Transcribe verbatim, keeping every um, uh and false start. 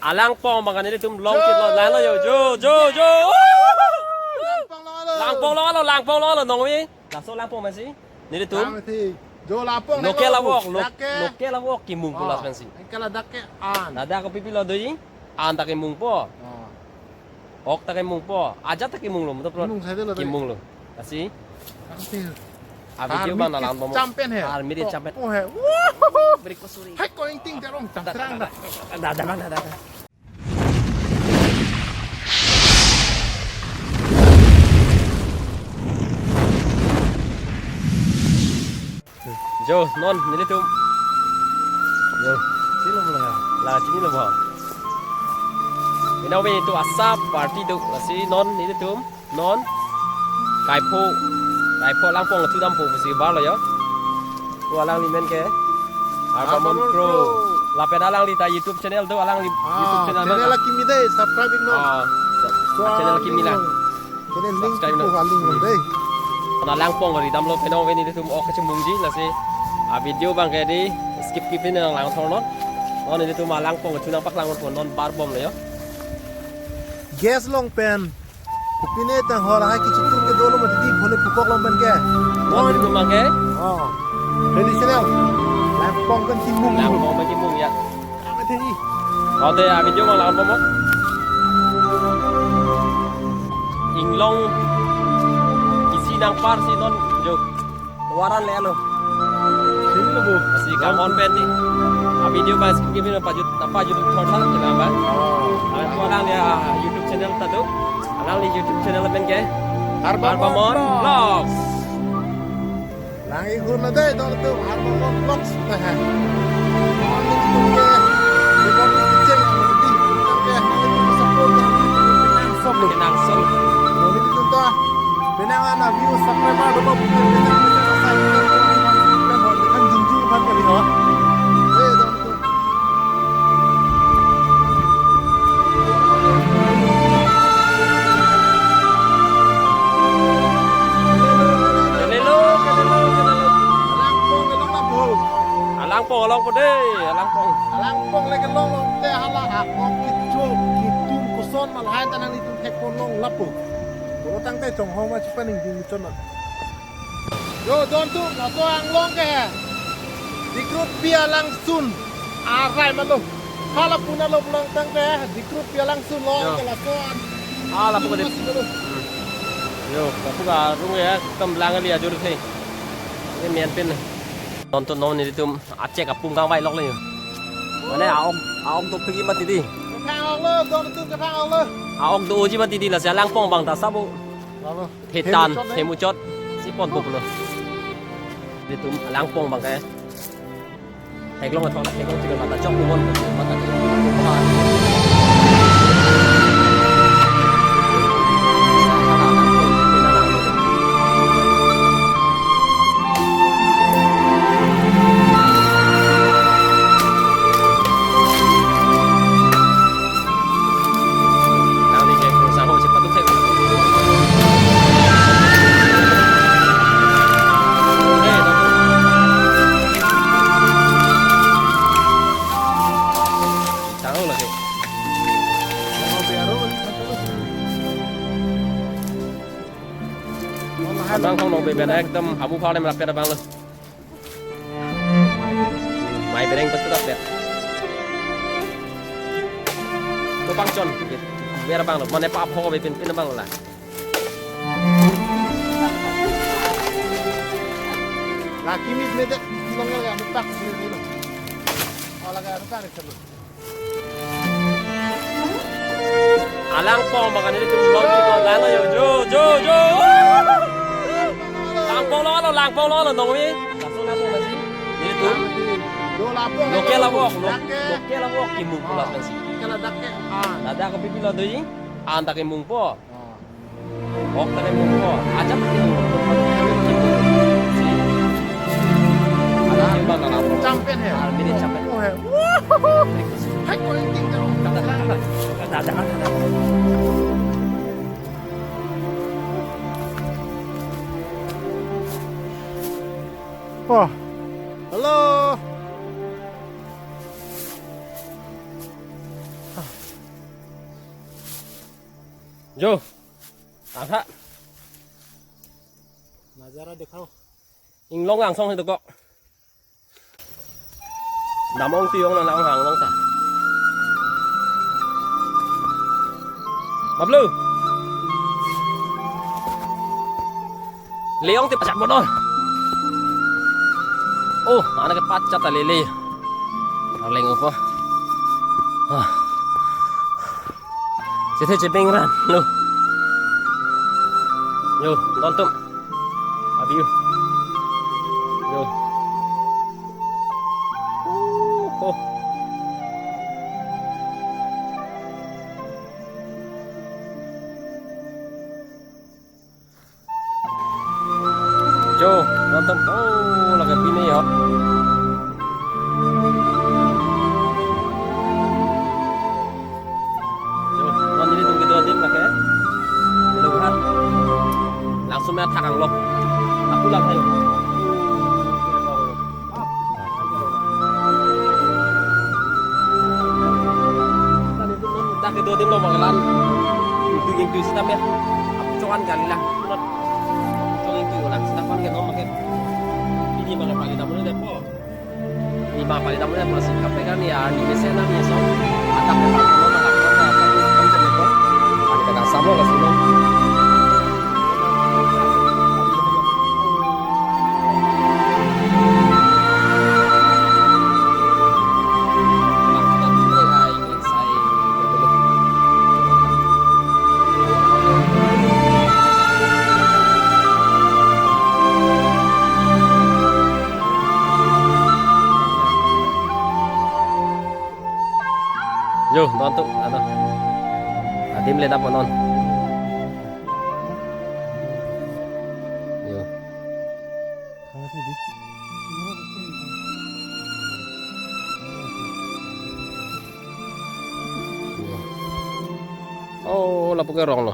Alangpong abang ke nelitum longchit lo, lalo yo, jo, jo, jo. Langpong lo, alo. Langpong lo, alo, langpong lo, alo, nongve. Laso langpong masi. Nelitum. Langpong si. Jo langpong, local langpong. Awok, lo-, dake. Local awok kimung pulas, oh, pensi. Engkala dake an. Dada kopi pilo doi? An ta kimungpo. Oh. Ok ta kimungpo. Ajat ta kimunglo, mutop lo. Kimung sai dolo, kimunglo. Asi. Asi. Abi army dia bang nalang bom. Champion he. Army dia champion. Oh he. Woohoo! Beri ko suri. Hai ko ingting jarong, da, da, terang da, da. Da, da, da, da, da. Jo, non, nelitum. Jo, silo mo la. La, sini lo mo. Ina we itu asap party tu, lasi non, nelitum. Non. Kaipho. Kaipho langpong thu dampo pusi bar lo yo. Tu alangli men ke. Arbamon Pro. Lapen alangli ta YouTube channel tu, alangli YouTube channel channel na. Lake kimi dei, subscribe iknon. Ah, channel kimi la. Channel link subscribe iknon. Link dei. Na langpong ridamlo, penang ave nelitum ok kachimungji, lasi a video abang ke dei skip skip nanglang thor non. Non nelitum alangpong thu nangpaklang non, non bar bom lo yo. Gas long pen. Kopine tang hor hai kichitum ke dolo mati di phone pukok long pen ke. Mon itu abang ke? Oh. Traditional. Langpong pen kimung. Langpong pen kimung ya. Kami tadi. Ote, a video abang langpong mo. Inglong isi nangpar si non jo. Waran le alo. Sini lo bu. Masih kawan pen di. A video abang skip kimi na pajut, na pajut thor thor ke abang. Oh. Alang ko alangli YouTube channel ta tu. Alangli YouTube channel pen ke. Arbamon Vlogs. Lang ikhun na dei, dong tu Arbamon Vlogs ta hai. Dong tu ke. Dong tu kecil nama di. Dong ke. Dong tu support, dong tu kenang sok. Kenang sok. Dong tu ta. Penang ana view subscriber do ba bukan penang penang asal penang penang penang penang penang jung jung pan kali ho. Eh, dong tu. Kelelo, kelelo, kelelo. Alangpong along lapu. Alangpong along po dei, alangpong. Alangpong le kelong long te hala akok kichok kitum koson malhai ta nanglitum thekpon long lapu. Pulo tangte chonghong ma chipaning ding chon na. Yo, don tu, laso anglong ke. Dikrutpi alangsun. Arai malo. Hala puna lo pulang tangte, Dikrutpi alangsun lo, yo, ke laso an. Hala puna di. Mas malo. Hmm. Yo, kapu ka rung ya, tam lang ali ajur the. Ini main pin. Don tu non nelitum. Achek apum kangvai lok le. Mane aong, aong dopik mati di. Kathang aong lo, don tu kathang aong lo. Aong doji mati di, lasi alangpong abang ta sabo. Lalo. Thetan, hemuchot, hemuchot. Si pon buk lo. Nelitum alangpong abang ke. Theklong athon, theklong chicken mata chok pumon, mata chok pumon. Nangli ke kung sang ho si patum thek. Eh, dong. Sang ho lagi. Abang kong nong beben ekdom hamu phale merapet abang lo. Mai bereng betul dah bet. Lo bang chon, ber abang lo, mane pa apho ko bepin pin abang lo la. Laki mit medet, long ya, ya, betak, sini, sini. Oh, lagi, betak, sini. Alangpong abang ke nelitum vlog kita lalo yo. Jo, jo, jo. Langpong lo, alo, langpong lo, alo, nongve. Langsung langpong masi. Nelitum. Local awok, lo-, local awok kimung pulas masi. Dada kopi pilo doi? An ta kimungpo. Ok, tadi mungko, ajat mungko. Si. Ada yang bang, ada apa? Champion ya? Ah, ini champion. Oh, ya. Hai, ko ingting dong. Tanda, tanda, tanda. Tanda, tanda, tanda. Oh. Halo. Jo. Aha. Nazara dikhao. Inglong angsong si dokok. Damong tiyong na lang hanglong ta. Bablu. Leyong ti pachat bodol. Oh, anak ke pachat ta lele. Arleng opo. Ah. Sithe chepeng ran lo. Yo, don atum. Abi yo. Yo. Oh, oh. Jo, don atum. Oh, lake pine ho. Jo, non nelitum kedo adim lake. Lelughat. Langsung mathak anglok. Aku lang hayo. Tadi itu non dak kedo adim lo bang lan. Itu yang itu sih tapi ya. Aku cokan kali lah. Itu yang itu lah. Sedangkan ke non pakai. Ini mana paling tamu ni depo. Ini mana paling tamu ni depo sih. Kape kan ya, ini biasa nang ya so. Atap ke tamu mana apa apa apa. Kan cuma itu. Ada kata sama lah sih. Jo, don atum, ano. Adim le dap non. Jo. Jo. Oh, lapu ke rong lo.